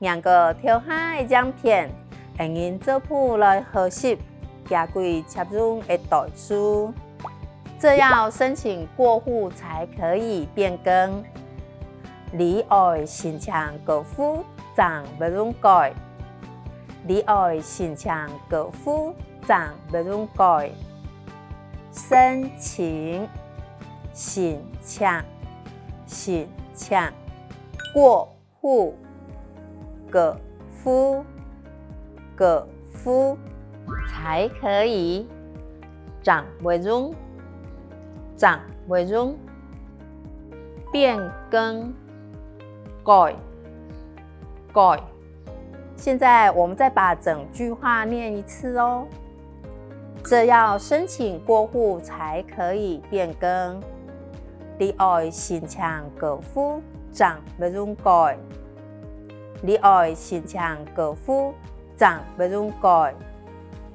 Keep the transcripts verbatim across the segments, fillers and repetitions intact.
䀴過頭下个影片，𠊎人做伙來學習幾句接用个代數。這要申請過戶才可以變更。你愛申請過戶正會用改。你愛申請過戶正會用改。申請，申請，申請。過 戶，過戶，過戶。才可以，正會用，正會用。變更，改，改。現在我們再把整句話念一次哦。 這要申請過戶才可以變更。你愛申請過戶正會用改。你愛申請過戶正會用改。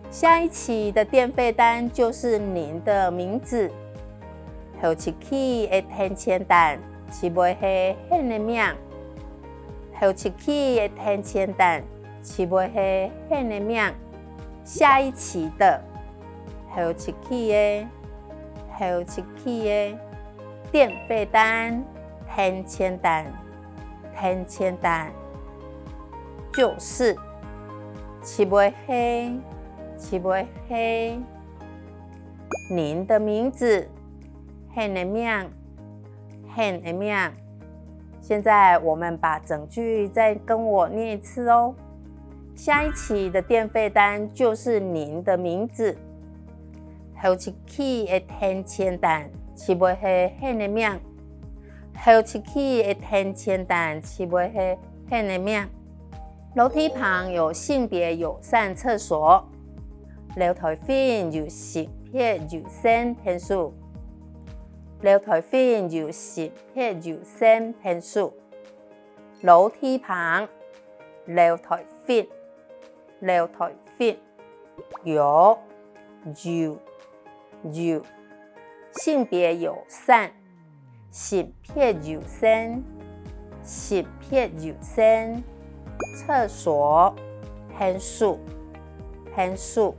下一期的電費單就是您的名字。後一期个電錢單就會係你个名。後一期个電錢單就會係你个名。 下一期的，後一期个，後一期个。電費單，電錢單，電錢單。就是，就會係，就會係。您的名字，你个名，你个名。 現在我們把整句再跟我念一次哦。下一期的電費單就是您的名字。後一期个電錢單就會係你个名。後一期个電錢單就會係你个名。樓梯旁有性別友善廁所。樓梯邊有性別友善便所。 樓梯邊有性別友善便所。樓梯旁，樓梯邊，樓梯邊。有，有，有。性別友善，性別友善，性別友善。廁所，便所，便所。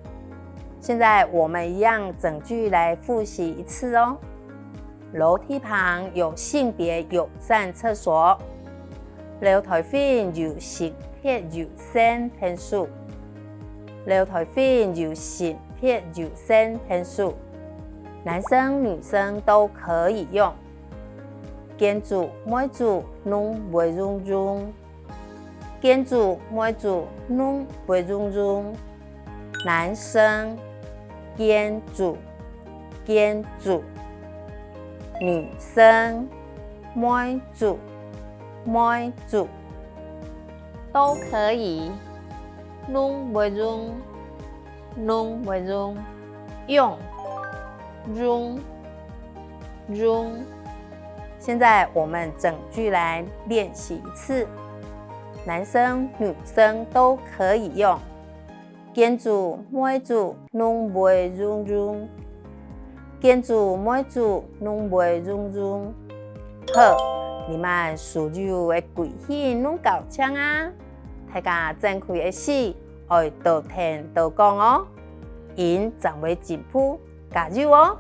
現在我們一樣整句來複習一次哦。 樓梯旁有性別友善廁所。樓梯邊有性別友善便所。樓梯邊有性別友善便所。男生女生都可以用。見仔妹仔攏會用用。 見仔妹仔攏會用用。男生，見仔，見仔。女生，妹仔，妹仔。都可以，攏會用， 攏會用。用，用，用。現在我們整句來練習一次。男生女生都可以用。見仔妹仔攏會用用。見仔妹仔攏會用用。好，你們所有个句型攏搞清啊！ 大家正開个時，愛多聽多講哦，恁正會進步，加油哦！